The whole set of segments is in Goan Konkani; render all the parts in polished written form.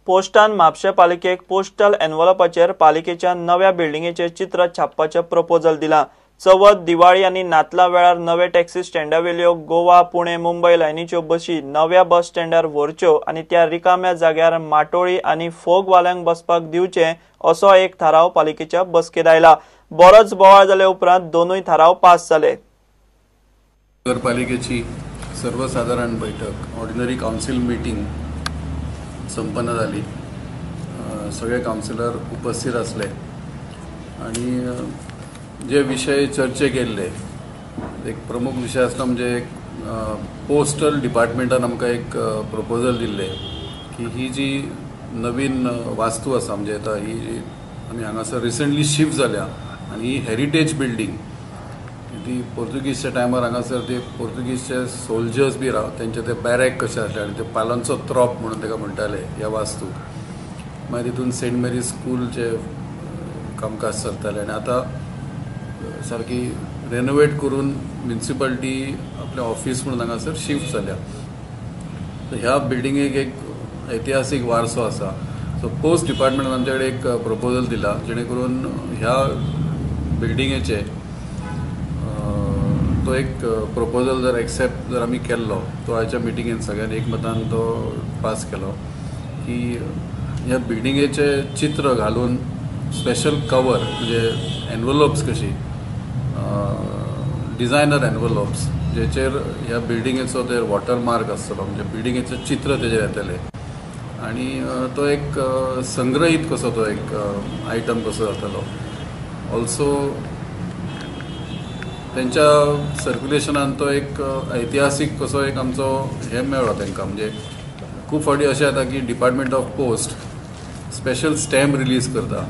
पोस्टान म्हापशें पालिकेक पोस्टल एनवलपाचेर पालिकेच्या नव्या बिल्डिंगेचें चित्र छापपाचें प्रपोजल दिलां. चवथ, दिवाळी आनी नातलां वेळार नवे टॅक्सी स्टँडावेल्यो गोवा, पुणे, मुंबय लायनीच्यो बशी नव्या बस स्टँडार व्हरच्यो आनी त्या रिकाम्या जाग्यार माटोळी आनी फोगवाल्यांक बसपाक दिवचे असो एक थाराव पालिकेच्या बसकेत आयला. बरोच बोवाळ जाले उपरांत दोनूय थाराव पास जाले. नगरपालिकेची सर्वसाधारण बैठक, ऑर्डिनरी काउन्सिल मीटिंग संपन्न जाली. सगळे काउन्सिलर उपस्थित आसले आणि जे विषय चर्चे केल्ले एक प्रमुख विषय आसलो म्हणजे एक पोस्टल डिपार्टमेंटान आमकां एक प्रपोजल दिल्लें की ही जी नवीन वास्तू आसा म्हणजे आतां ही आमी हांगासर रिसंटली शिफ्ट जाल्या आनी ही हेरिटेज बिल्डींग ती पोर्तुगीजच्या टायमार हांगासर ते पोर्तुगीजचे सोल्जर्स बी राव तेंचे ते बॅरेक कशे आसले आनी ते पालनचो त्रॉप म्हणून ताका म्हणटाले ह्या वास्तूक. मागीर तितून सेंट मेरी स्कूलचे कामकाज चलतालें आनी आतां सारकी रेनोवेट करून म्युनिसिपालिटी आपलें ऑफिस म्हणून हांगासर शिफ्ट जाल्या. ह्या बिल्डिंगेक एक ऐतिहासीक वारसो आसा. सो पोस्ट डिपार्टमेंटान आमचे कडेन एक प्रपोजल दिला जेणे करून ह्या बिल्डिंगेचे तो एक प्रपोजल जर एक्सेप्ट जर आमी केल्लो तो आयच्या मिटिंगेन सगळ्यांनी एकमतान तो पास केलो की ह्या बिल्डिंगेचे चित्र घालून स्पेशल कवर म्हणजे एनवलॉप्स कशी डिझायनर एनवलॉप्स जेचेर ह्या बिल्डिंगेचो ते वॉटरमार्क आसतलो म्हणजे बिल्डिंगेचें चित्र तेजेर येतलें आनी तो एक संग्रहीत कसो तो एक आयटम कसो जातलो. ऑल्सो तेंच्या सर्क्युलेशनान तो एक ऐतिहासीक कसो एक आमचो हें मेळ्ळो तांकां. म्हणजे खूब फावटी अशें जाता की department of post special stamp release करता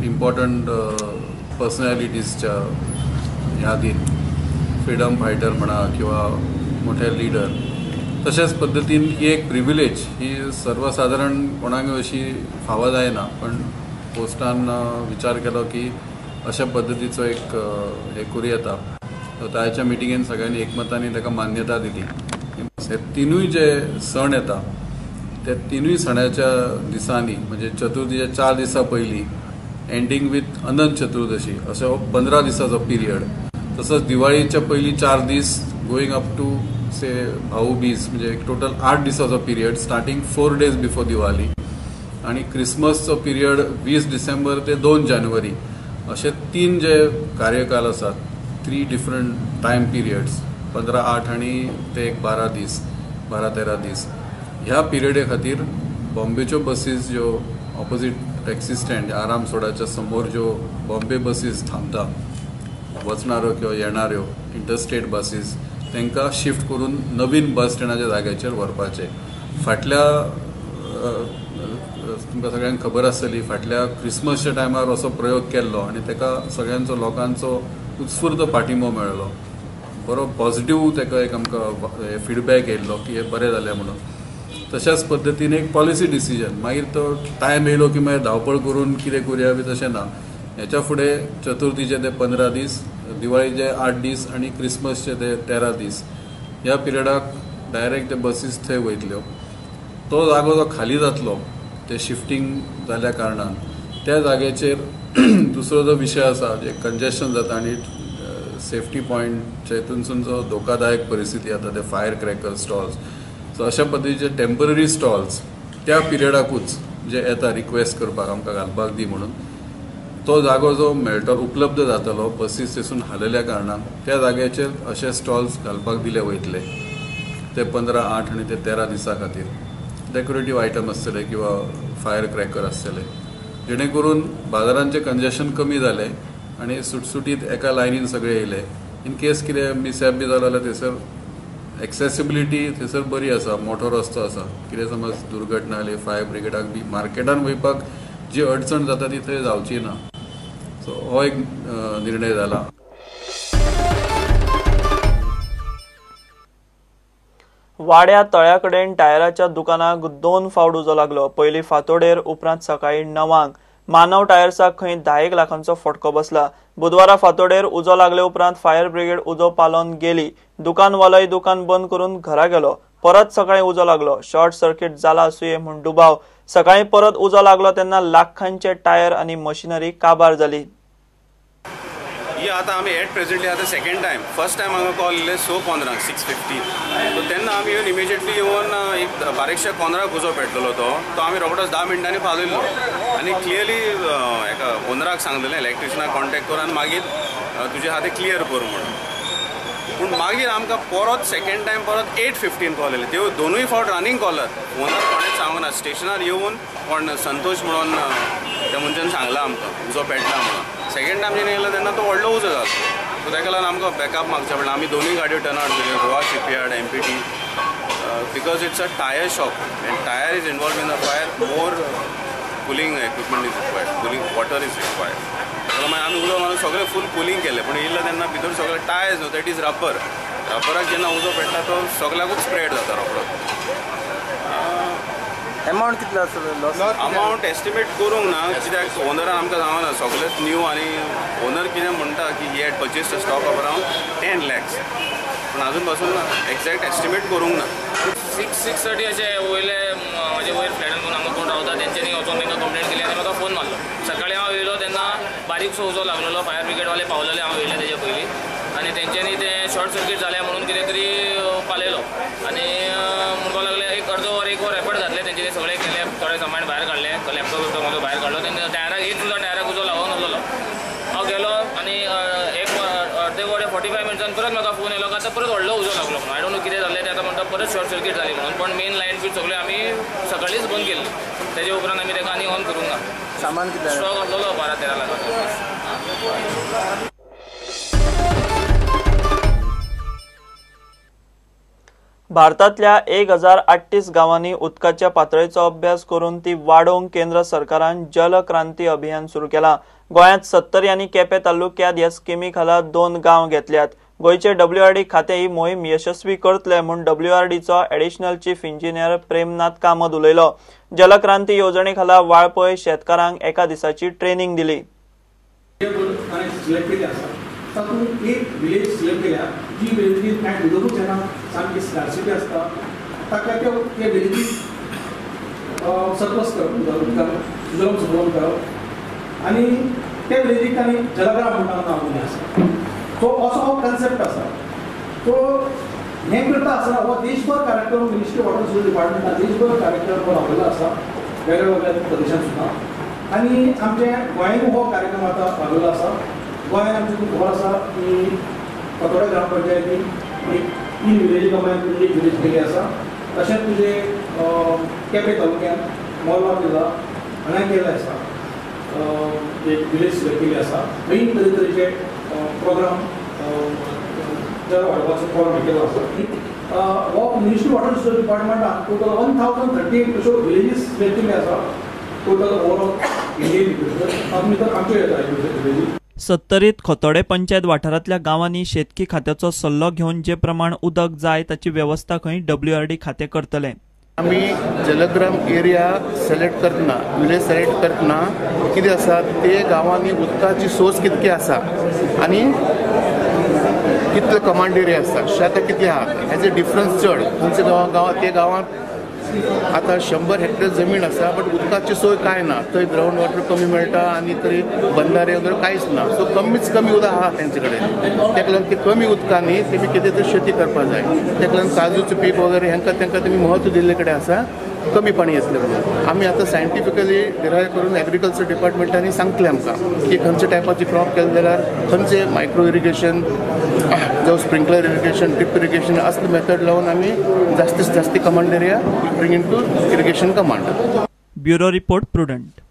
इम्पॉर्टंट पर्सनॅलिटीजच्या यादीन, फ्रिडम फायटर म्हणा किंवा मोठे लिडर. तशेंच पद्दतीन ही एक प्रिविलेज ही सर्वसाधारण कोणाक अशी फावो जायना, पण पोस्टान विचार केलो की अशा पद्दतीचो एक हे करूं येता. आयच्या मिटिंगेन सगळ्यांनी एकमतांनी ताका मान्यता दिली. हे तिनूय जे सण येता त्या तिनूय सणाच्या दिसांनी म्हणजे चतुर्थीच्या 4 दिसां पयलीं एंडींग विथ अनंत चतुर्दशी असो 15 दिसाचो पिरियड, तसोच दिवाळीच्या पयलीं 4 दीस गोईंग अप टू से भाऊबीज म्हणजे टोटल 8 दिसाचो period starting 4 days before Diwali आनी क्रिसमसचो पिरियड 20 डिसेंबर ते 2 जानेवारी अशे 3 जे कार्यकाल आसात, 3 डिफरंट टायम पिरियड्स 15, 8 आनी ते एक 12 दीस, 12-13 दीस ह्या पिरियडे खातीर बॉम्बेच्यो बसीस ज्यो ऑपोजीट टॅक्सी स्टँड आराम सोडाच्या समोर ज्यो बॉम्बे बसीस थांबता वचणाऱ्यो किंवा येणाऱ्यो इंटरस्टेट बसीस तांकां शिफ्ट करून नवीन बस स्टँडाच्या जाग्याचेर व्हरपाचें. फाटल्या तुमकां सगळ्यांक खबर आसतली फाटल्या क्रिसमसच्या टायमार असो प्रयोग केल्लो आनी ताका सगळ्यांचो लोकांचो उत्स्फूर्त पाठिंबो मेळ्ळो, बरो पॉझिटिव्ह ताका एक आमकां फिडबॅक येयल्लो की हें बरें जालें म्हणून. तशाच पद्दतीन एक पॉलिसी डिसिजन, मागीर तो टायम येयलो की मागीर धांवपळ करून कितें करुया बी तशें ना. हेच्या फुडें चतुर्थीचे ते 15 दीस, दिवाळीचे 8 दीस आनी क्रिसमसचे ते 13 दीस ह्या पिरियडाक डायरेक्ट ते बसीस थंय वयतल्यो. तो जागो जो खाली जातलो ते शिफ्टींग जाल्या कारणान त्या जाग्याचेर दुसरो जो विशय आसा जे कंजेशन जाता आनी सेफ्टी पॉयंटच्या हितूनसून जो धोकादायक परिस्थिती जाता ते फायर क्रॅकर स्टॉल्स, सो अशा पद्दतीचे टेंपररी स्टॉल्स त्या पिरियडाकूच जे येता रिक्वेस्ट करपाक आमकां घालपाक दी म्हणून तो जागो जो मेळटलो उपलब्ध जातलो बसीस थंयसून हालयल्या कारणान त्या जाग्याचेर अशे स्टॉल्स घालपाक दिले वयतले ते 15, 8 आनी ते 13 दिसां खातीर. डेकोरेटीव आयटम आसतले किंवा फायर क्रॅकर आसतले जेणे करून बाजारांचें कंजेशन कमी जालें आनी सुटसुटीत एका लायनीन सगळे येयले. इन केस कितें मिसॅप बी जालो जाल्यार थंयसर एक्सेसिबिलिटी थंयसर बरी आसा, मोठो रस्तो आसा, कितें समज दुर्घटना जाली फायर ब्रिगेडाक बी मार्केटान वयपाक जी अडचण जाता ती थंय जावची ना. सो हो एक निर्णय जाला. वाड्या तळ्या कडेन टायराच्या दुकानाक 2 फावट उजो लागलो. पयलीं फांतोडेर, उपरांत सकाळीं 9 मानव टायर्साक खंय 10 लाखांचो फटको बसला. बुधवारा फांतोडेर उजो लागले उपरांत फायर ब्रिगेड उजो पालोवन गेली. दुकानवालोय दुकान बंद करून घरा गेलो. परत सकाळी उजो लागलो. शॉर्ट सर्किट जाला आसुये म्हूण दुबाव. सकाळी परत उजो लागलो तेन्ना लाखांचे टायर आनी मशिनरी काबार जाली. ही आतां आमी एट प्रेझेंटली आतां सेकंड टायम, फर्स्ट टायम हांगा कॉल येयले 6:15, 6:15. सो तेन्ना आमी येवन इमिजिएटली येवन एक बारीकशा कॉर्नराक उजो पेटलेलो तो आमी रोखडोच 10 मिनटांनी पालयल्लो आनी क्लियरली एका ओनराक सांगलेलें इलेक्ट्रिशनाक कॉन्टेक्ट कर आनी मागीर तुजे आहा तें क्लियर कर म्हणून. पूण मागीर आमकां परत सेकंड टायम परत 8:15 कॉल येयले. त्यो दोनूय फावट रनिंग कॉलर फोनार कोणेच सांगूना. स्टेशनार येवन कोण संतोष म्हणून त्या मनशान सांगलां आमकां उजो पेटला म्हणून. सेकंड टायम जेन्ना येयलो तेन्ना तो व्हडलो उजो जालो. सो ताका लागून आमकां बॅकअप मागचें पडलें. आमी दोनूय गाडयो टर्न आवट केल्यो, Goa shipyard, MPT, because it's a tyre shop and tyre is involve in the fire. More cooling equipment is required, cooling water is required. ताका मागीर आमी उजो मारून सगळें फूल कुलींग केलें. पूण येयलो तेन्ना भितर सगळे टायर्स न्हू, that is rubber. रबराक जेन्ना उजो पेट्टा तो सगळ्याकूच स्प्रेड जाता रोखडो. अमावंट कितलो आसतलो? अमावंट एस्टिमेट करूंक ना कित्याक ओनरान आमकां सांगना, सगळेच न्यू आनी ओनर कितें म्हणटा की he had purchased a stock of around 10 lakhs. पूण अजून पासून एक्झॅक्ट एस्टिमेट करूंक ना. 6:30 अशें वयले म्हजे वयर फ्लॅटान कोण हांगा कोण रावता तेंच्यांनी वचोन तांकां कंप्लेन केली आनी म्हाका फोन मारलो. सकाळी हांव येयलो तेन्ना बारीकसो उजो लागलेलो. फायर ब्रिगेडवाले पावलेले हांव येयले तेजे पयलीं आनी तेंच्यांनी तें शॉर्ट सर्कीट जालें म्हणून कितें तरी पालयलो आनी म्हणपाक लागले एक अर्दो वर एक वर एफर्ट घातले तेंच्यांनी, सगळें केलें, थोडें सामान भायर काडलें, लॅपटॉप बिपटॉप म्हजो भायर काडलो. तेन्ना टायराक एक सुद्दां टायराक उजो लागून उरलेलो. हांव गेलो आनी एक अर्दे वर 45 मिनट्सान परत म्हाका फोन येयलो आतां परत व्हडलो उजो लागलो म्हणून. I don't know कितें जालें तें, आतां म्हणटा परत शॉर्ट सर्कीट जाली म्हणून. पण मेन लायन बी सगळें आमी सकाळीच बंद केल्ली. तेजे उपरांत आमी ताका आनी ऑन करूंक ना. सामान कितलें स्टॉक आसलेलो 12-13 लाखाचो. भारतांतल्या 1038 गांवांनी उदकाच्या पातळेचो अभ्यास करून ती वाडोवंक केंद्र सरकारान जल क्रांती अभियान सुरू केलां. गोंयांत 70 आनी केपें तालुक्यांत ह्या स्किमी खाला 2 गांव घेतल्यात. गोंयचे WRD खातें ही मोहीम यशस्वी करतले म्हूण WRDचो additional chief engineer Premnath Kamat उलयलो. जलक्रांती येवजणे खाला वाळपय शेतकारांक एका दिसाची ट्रेनिंग दिली. तातूंत एक विलेज सिलेक्ट केल्या जी विलेजीन कांय उदकूच येना, सामकी स्कार्सिटी आसता, ताका त्या विलेजीन सरप्लस करप, उदकान सुजलाम सुफलाम करप आनी त्या विलेजीक तांणी जलग्राम म्हणटा नांव दिलें आसा. सो असो हो कन्सेप्ट आसा. सो हें करता आसतना हो देशभर कार्यक्रम मिनिस्ट्री वॉटर रिसोर्स डिपार्टमेंटान देशभर कार्यक्रम हो राबयलो आसा वेगळ्या वेगळ्या प्रदेशांत सुद्दां आनी आमच्या गोंयांत हो कार्यक्रम आतां राबयलो आसा. गोंयांत आमची खबर आसा की फातोड्डा ग्रामपंचायतीन एक 3 विलेजी कंबायन एक विलेज केली आसा. तशेंच तुजे केपें तालुक्यांत मोर्ला जिल्ला हांगा केल्लें आसा, एक विलेज सिलेक्ट केली आसा. थंय तरे तरेचे प्रोग्राम जर वाडोवपाचो प्रोग्राम केल्लो आसा. हो मिनिस्ट्री वॉटर रिसोर्स डिपार्टमेंटान टोटल 1038 अश्यो विलेजीस सिलेक्ट केल्ली आसा टोटल ओवरऑल इंडियन भितर. तातूंत भितर आमच्यो येता विलेजी. 70 खोतोडे पंचायत वाठारांतल्या गांवांनी शेतकी खात्याचो सल्लो घेवन जे प्रमाण उदक जाय ताची वेवस्था खंय WRD खातें करतलें. आमी जलग्राम एरिया सिलेक्ट करतना, विलेज सिलेक्ट करतना कितें आसा ते गांवांनी उदकाची सोर्स कितकी आसा आनी कितले कमांड एरिया आसा, शेतां कितली आहा हेजे डिफरन्स चड. खंयच्या गांवांत ते गांवांत आतां 100 हेक्टर जमीन आसा बट उदकाची सोय कांय ना, थंय ग्रावंड वॉटर कमी मेळटा आनी तरी बंधारे वगैरे कांयच ना. सो कमीच कमी उदक आहा तेंचे कडेन. ताका लागून ते कमी उदकांनी तेमी कितें तरी शेती करपाक जाय. ताका लागून काजूचें पीक वगैरे हेंकां तांकां तेमी म्हत्व दिल्ले कडेन आसा, कमी पाणी येतलें म्हणून. आमी आतां सायंटिफिकली डिरायव करून एग्रीकल्चर डिपार्टमेंटांनी सांगतलें आमकां की खंयचे टायपाचे क्रॉप केलें जाल्यार खंयचे मायक्रो इरिगेशन जावं स्प्रिंकलर इरिगेशन, ड्रीप इरिगेशन असले मेथड लावन आमी जास्तीत जास्ती command area bring into irrigation command. Bureau report, Prudent.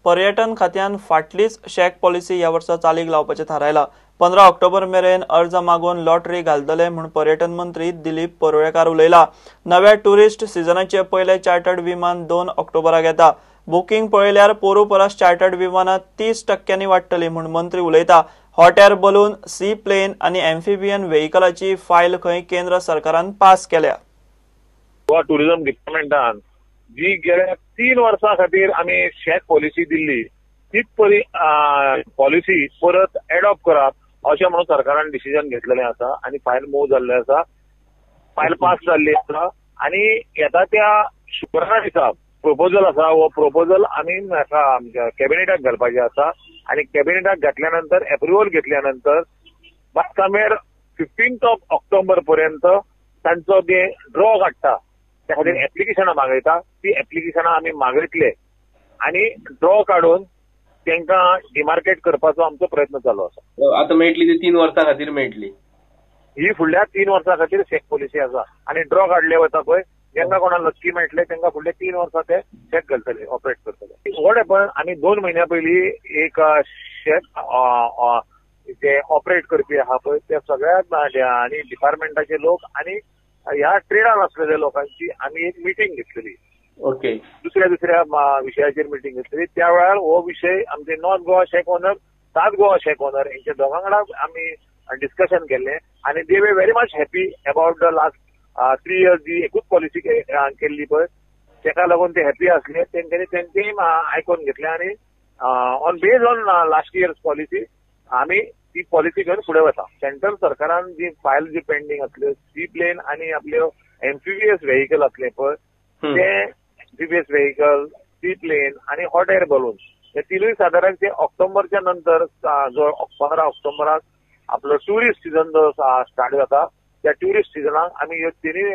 पर्यटन खात्यान फाटलीच शॅक पॉलिसी ह्या वर्सा चालीक लावपाचें थारायलां. 15 ऑक्टोबर मेरेन अर्ज मागोवन लॉटरी घालतले म्हूण पर्यटन मंत्री दिलीप परुळेकार उलयला. नव्या टुरिस्ट सिजनाचे पयले चार्टर्ड विमान 2 ऑक्टोबराक येता. बुकींग पळयल्यार पोरू परस चार्टर्ड विमानां 30% वाडटली म्हूण मंत्री उलयता. Hot air balloon, sea plane आनी एम्फिबियन व्हेकलाची फायल खंय केंद्र सरकारान पास केल्या. गोवा टुरिझम डिपार्टमेंटान जी गेल्या 3 वर्सां खातीर आमी शॅक पॉलिसी दिल्ली तीच पॉलिसी परत एडॉप्ट करात अशें म्हणून सरकारान डिसिजन घेतलेलें आसा आनी फायल मूव जाल्लें आसा. फायल पास जाल्ली आसा आनी येता त्या शुक्रारा दिसा प्रोपोजल आसा. हो प्रोपोजल आमी आमच्या कॅबिनेटाक घालपाचें आसा आनी कॅबिनेटाक घातल्या नंतर एप्रुवल घेतल्या नंतर बातकामेर 15 ऑफ ऑक्टोबर पर्यंत तांचो जे ड्रॉ काडटा त्या खातीर एप्लिकेशनां मागयता. ती एप्लिकेशनां आमी मागयतले आनी ड्रॉ काडून तांकां डिमार्केट करपाचो आमचो प्रयत्न चालू आसा. आतां मेळटली ती 3 वर्सां खातीर मेळटली ही फुडल्या 3 वर्सां खातीर शॅक पॉलिसी आसा आनी ड्रॉ काडले वता पळय जेंका कोणाक लक्की मेळटले तांकां फुडले 3 वर्सां ते शॅक घालतले, ऑपरेट करतले. What happen, आमी 2 म्हयन्या पयलीं एक शॅक जे ऑपरेट करपी आहा पळय त्या सगळ्या आनी डिपार्टमेंटाचे लोक आनी ह्या ट्रेडान आसलेल्या लोकांची आमी एक मिटींग घेतलेली. ओके. दुसऱ्या दुसऱ्या विशयाचेर मिटींग घेतलेली. त्या वेळार हो विशय आमचे North Goa shack owner, South Goa shack owner हेंच्या दोगां वांगडा आमी डिस्कशन केल्लें आनी they were very much happy about the last 3 years जी एकूच पॉलिसी केल्ली पळय तेका लागून ते हॅपी आसले. तेंच्यांनी तेंचेय आयकून घेतलें आनी on base on last year's policy आमी ती पॉलिसी घेवन फुडें वता. सेंट्रल सरकारान जी फायल जी पेंडींग आसल्यो सी प्लेन आनी आपल्यो एम्फिबियस व्हेकल आसले पळय ते एम्फिबियस व्हेकल, सी प्लेन आनी हॉट एअर बलून हे तिनूय सादारण ते ऑक्टोबरच्या नंतर जो 15 ऑक्टोबराक आपलो ट्युरिस्ट सिजन जो स्टार्ट जाता त्या ट्युरिस्ट सिजनाक आमी ह्यो तिनूय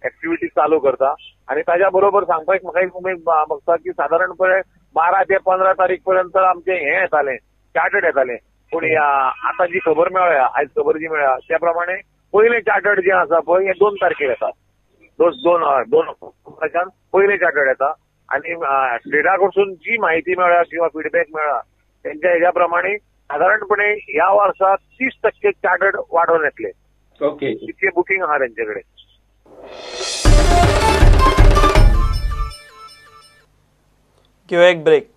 एक्टिविटी चालू करता. आनी ताज्या बरोबर सांगपाक म्हाका एक उमेद बघता की सादारणपणे 12 ते 15 तारीख पर्यंत आमचें हें येतालें, चार्टर्ड येतालें. पूण आतां जी खबर मेळ्ळ्या, आयज खबर जी मेळ्ळ्या त्या प्रमाणे पयलें चार्टर्ड जें आसा पळय हें 2 तारखेर येता. 2 ऑक्टोबराच्यान पयलें चार्टर्ड येता आनी स्टेटा कडसून जी म्हायती मेळ्ळ्या किंवा फिडबॅक मेळ्ळा तेंच्या हेज्या प्रमाणे सादारणपणे ह्या वर्सा 30% चार्टर्ड वाडोवन येतले. ओके. तितकें बुकींग आहा तेंचे कडेन. घेवया एक ब्रेक.